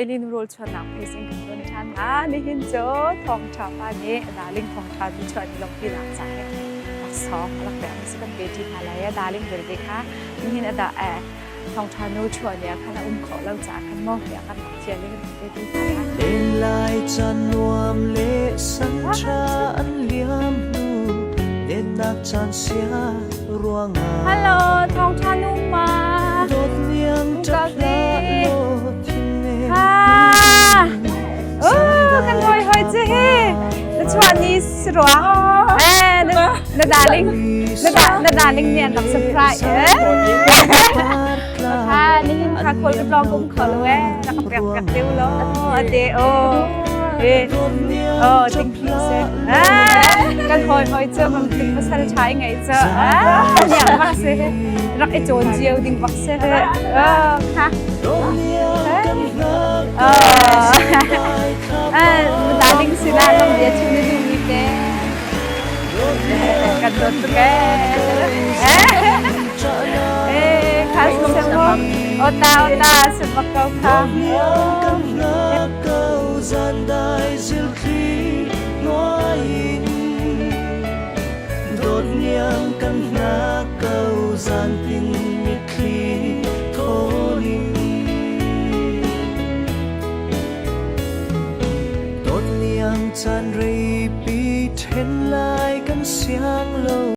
Elin rawl chuannak place in kan ton ṭhan hna. Nihin cu thawngṭha pa nih darling thawngṭha tu chuah ni lawmhpi nak ca he laksawng a rak pek si kan pe ṭi hna lai. Darling vialte kha nihin a dah thawngṭha nu chuah ni ah khan a um khawh lo caah khan maw tiah kan rak thial i kan pe ṭi hna lai. Len lai caan nuam le san ṭha an liam hnu Dennak caan sia ruangah Hello, thawngṭha nu ma. Dawt niang ṭap hlah law thinne Ha! Oh, kan hoi hoi cu hi. Na chuah ni si rua. Eh, na na darling, na da na darling nih an rak surprise. Eh. Ha, nihin kha khawl ka tlawng kum kho lo eh. Rak ka pek pek deuh lo. Ate oh. Eh. Oh, thank you sir. Ah, kan hoi hoi cu mam tik pasal ṭha ngei cu. Ah, niang bak si. Rak i cawn cio ding bak si. Oh, kha. Oh. Ah, darling sinah lam bia chim na duh mi te. Kan dawt tuk eh. Eh, kha si mo. Ota ota sebak kau kha. Dawt niang kan hna ko zantin mitthli thawlin Dawt niang caan reipi then lai kan siang lo.